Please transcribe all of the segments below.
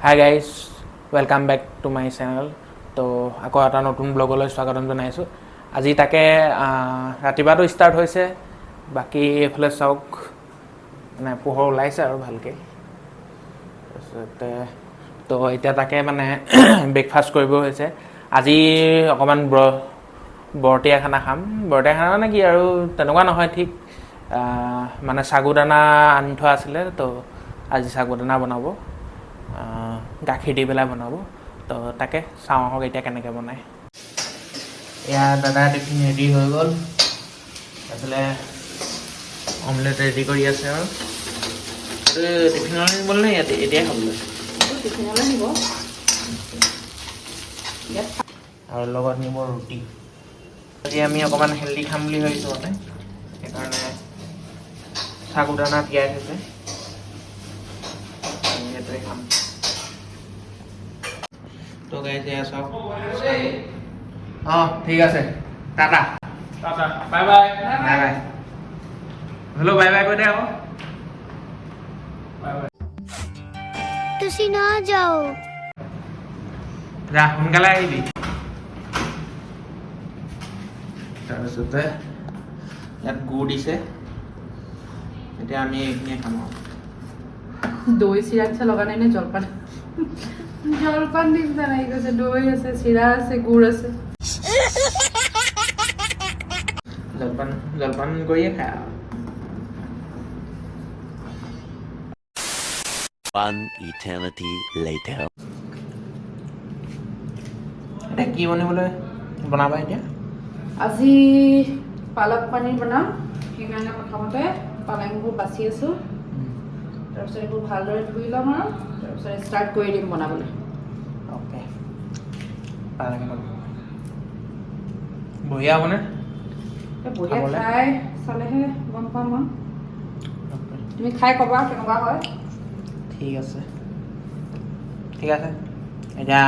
Hi guys, welcome back to my channel. তো আকৌ এটা নতুন ব্লগলৈ স্বাগতম জনাইছোঁ। আজি তাকে ৰাতিপুৱাটো ষ্টাৰ্ট হৈছে। বাকী এইফালে চাওক, মানে পোহৰ ওলাইছে আৰু ভালকৈ। তাৰপিছতে তো এতিয়া তাকে মানে ব্ৰেকফাষ্ট কৰিব হৈছে। আজি অকণমান বৰতীয়া খানা খাম। বৰতীয়া খানা মানে কি আৰু, তেনেকুৱা নহয় ঠিক, মানে চাগুদানা আনি থোৱা আছিলে, তো আজি চাগুদানা বনাব, গাখীৰ দি পেলাই বনাব। তো তাকে চাওঁ আহক এতিয়া কেনেকৈ বনায়। এয়া দাদা টিফিন ৰেডি হৈ গ'ল। এইফালে অমলেট ৰেডি কৰি আছে। আৰু এইটো টিফিনলৈ নিবলৈ নে ইয়াতে এতিয়াই খাবলৈ? টিফিনলৈ নিব ইয়াত। আৰু লগত নিব ৰুটি। আজি আমি অকণমান হেল্ডি খাম বুলি ভাবিছোঁ, মানে সেইকাৰণে চাগুদানা তিয়াই থৈছে, আমি সেইটোৱে খাম। তো গাইজ, এয়া চাওক। অঁ, ঠিক আছে, Tata. Tata, bye bye. Bye bye. Hello, bye bye কৈ দে আকৌ। Bye bye. ਤੁਸੀਂ ਨਾ ਜਾਓ। যা, সোনকালে আহিবি। তাৰপিছতে ইয়াত গুড় দিছে। এতিয়া আমি এইখিনিয়ে খাম আৰু। দৈ চিৰা নিচিনা লগা নাই নে? জলপান জলপান নিচিনা লাগি গৈছে। দৈ আছে, চিৰা আছে, গুড় আছে। জলপান জলপান কৰিয়ে খায় আৰু। One eternity later. এতিয়া কি বনাবলৈ বনাবা এতিয়া? আজি পালক পনীৰ বনাম। সেইকাৰণে প্ৰথমতে পালেংবোৰ বাছি আছোঁ। তাৰপিছত এইবোৰ ভালদৰে ধুই ল'ম আৰু তাৰপিছত ষ্টাৰ্ট কৰি দিম বনাবলৈ। অ'কে, পালেং বনাব। বঢ়িয়া হ'বনে? এই বঢ়িয়া। খাবলে? খাই চালেহে গম পাম আৰু। তুমি খাই ক'বা কেনেকুৱা হয়। ঠিক আছে, ঠিক আছে। এতিয়া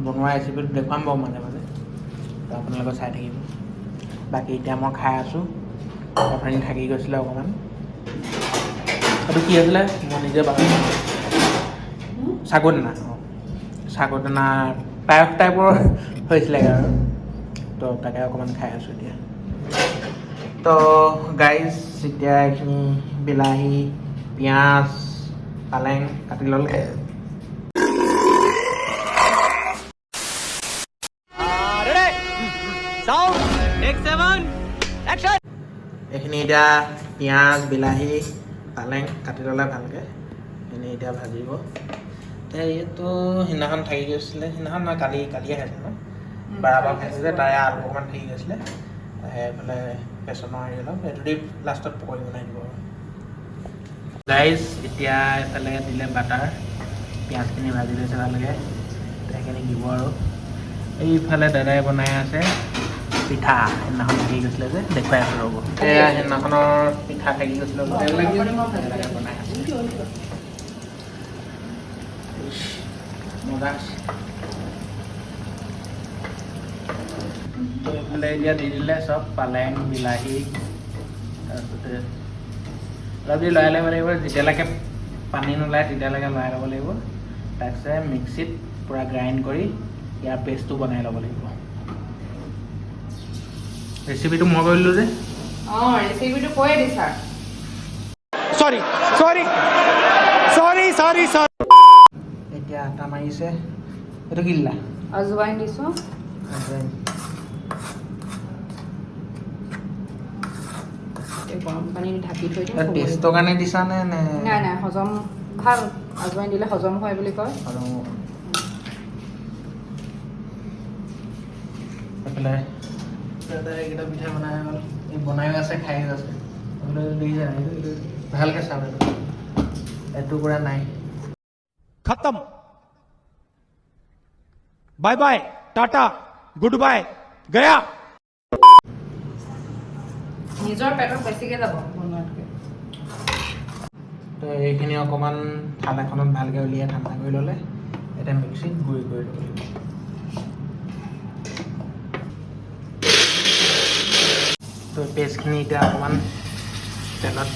বনোৱা ৰেচিপিটো দেখুৱাম বাৰু মাজে মাজে, তো আপোনালোকে চাই থাকিব। বাকী এতিয়া মই খাই আছোঁ। অথনি থাকি গৈছিলে অকণমান। এইটো কি আছিলে, মই নিজে পাহৰি। চাগুদানা। অঁ, চাগুদানা পায়স টাইপৰ হৈছিলেগৈ আৰু, তো তাকে অকণমান খাই আছোঁ এতিয়া। তো গাইজ, এতিয়া এইখিনি বিলাহী, পিঁয়াজ, পালেং কাটি ল'লে। এইখিনি এতিয়া পিঁয়াজ, বিলাহী, পালেং কাটি ল'লে ভালকৈ। এইখিনি এতিয়া ভাজিব। এতিয়া এইটো সিদিনাখন থাকি গৈছিলে, সিদিনাখন নহয়, কালি, কালিয়ে খাইছে ন, বাৰাবাৰ খাইছে যে, তাৰে আলু অকণমান থাকি গৈছিলে। সেইফালে বেচনৰ হেৰি অলপ, সেইটো দি লাষ্টত পকৰি বনাই দিব। আৰু গাইজ, এতিয়া এইফালে দিলে বাটাৰ। পিঁয়াজখিনি ভাজি লৈছে ভালকৈ, সেইখিনি দিব। আৰু এইফালে দাদাই বনাই আছে পিঠা। সেইদিনাখন থাকি গৈছিলে যে, দেখুৱাই আছোঁ ৰ'ব। এয়া সেইদিনাখনৰ পিঠা থাকি গৈছিলে অলপ, সেইবিলাকে বনাই আছে। ইছ, মজা হৈছে। তো এইফালে এতিয়া দি দিলে চব, পালেং, বিলাহী। তাৰপিছতে অলপ দেৰি লৰাই ল'ব লাগিব। যেতিয়ালৈকে পানী নোলায় তেতিয়ালৈকে লৰাই ল'ব লাগিব। তাৰপিছতে মিক্সিত পূৰা গ্ৰাইণ্ড কৰি ইয়াৰ পেষ্টটো বনাই ল'ব লাগিব। ৰেচিপিটো মই কৰিলোঁ যে। অঁ, ৰেচিপিটো কৈয়ে দিছা। Sorry, sorry, sorry, sorry, sorry. এতিয়া আটা মাৰিছে। এইটো কি দিলা? আজৱাইন দিছোঁ। আজৱাইন। এই গৰম পানী ঢাকি থৈ দিম। টেষ্টৰ কাৰণে দিছা নে নে? নাই নাই, হজম ভাল। আজৱাইন দিলে হজম হয় বুলি কয়। আৰু এইফালে দাদা এইকেইটা পিঠা বনাই গ'ল। এই বনায়ো আছে, খায়ো আছে। এইফালে দেখিছা, এইটো ভালকৈ চাব, এইটো এটুকুৰা নাই। खत्म, bye bye, tata, good bye, गया। নিজৰ পেটত বেছিকৈ যাব বনোৱাতকৈ। তো এইখিনি অকণমান থাল এখনত ভালকৈ উলিয়াই ঠাণ্ডা কৰি ল'লে এতিয়া মিক্সিত গুড়ি কৰি ল'ব লাগিব। তো পেষ্টখিনি এতিয়া অকণমান তেলত,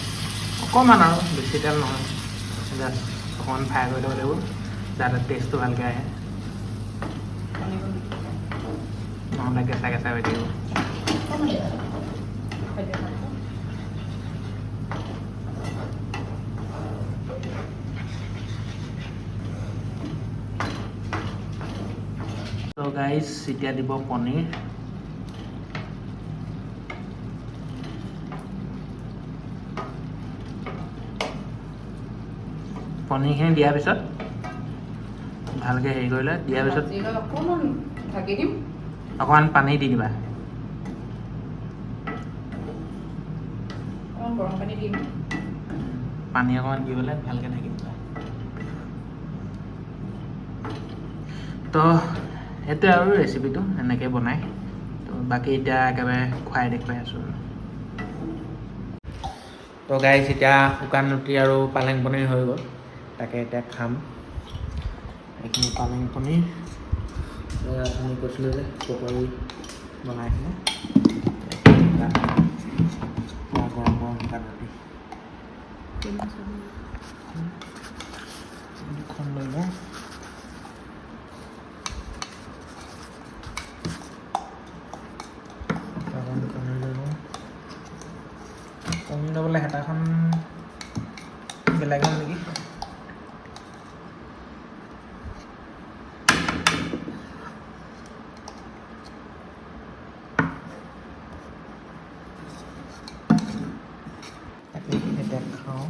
অকণমান আৰু, বেছি তেল নহয়, জাষ্ট অকণমান ফ্ৰাই কৰি ল'ব লাগিব। যাতে টেষ্টটো ভালকৈ আহে, নহ'লে কেঁচা কেঁচা হৈ থাকিব। ত' গাইজ, এতিয়া দিব পনীৰ। পনীৰখিনি দিয়াৰ পিছত ভালকৈ হেৰি কৰি লৈ দিয়াৰ পিছত ভাজি লৈ অকণমান ঢাকি দিম। অকণমান পানী দি দিবা। অকণমান গৰম পানী দিম। পানী অকণমান দি পেলাই ভালকৈ ঢাকি দিবা। তো সেইটোৱে আৰু ৰেচিপিটো এনেকৈ বনায়। তো বাকী এতিয়া একেবাৰে খুৱাই দেখুৱাই আছোঁ আৰু। তো গাইজ, এতিয়া শুকান ৰুটি আৰু পালেং পনীৰ হৈ গ'ল, তাকে এতিয়া খাম। এইখিনি পালেং পনীৰ, অথনি কৈছিলোঁ যে পকৰি বনাই কিনে, পুৰা গৰম গৰম শুকান ৰুটি দুখন লৈ লওঁ। অকণ পনীৰ লৈ লওঁ। পনীৰ ল'বলৈ হেতাখন বেলেগ হ'ল নেকি? তাকে এতিয়া খাওঁ।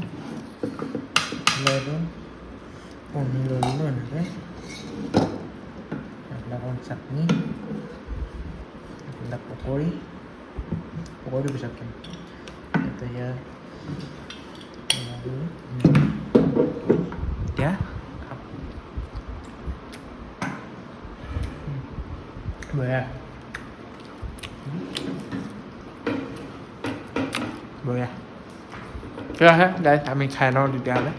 লৈ দিওঁ, পনীৰ লৈ ল'লোঁ এনেকৈ, এইফালে অকণমান চাটনি, এইফালে পকৰি। পকৰিটো পিছত খাম এতিয়া। এতিয়া খাম। বঢ়িয়া, বঢ়িয়া। ঠিক আছে গাইজ, আমি খাই লওঁ তেতিয়াহ'লে।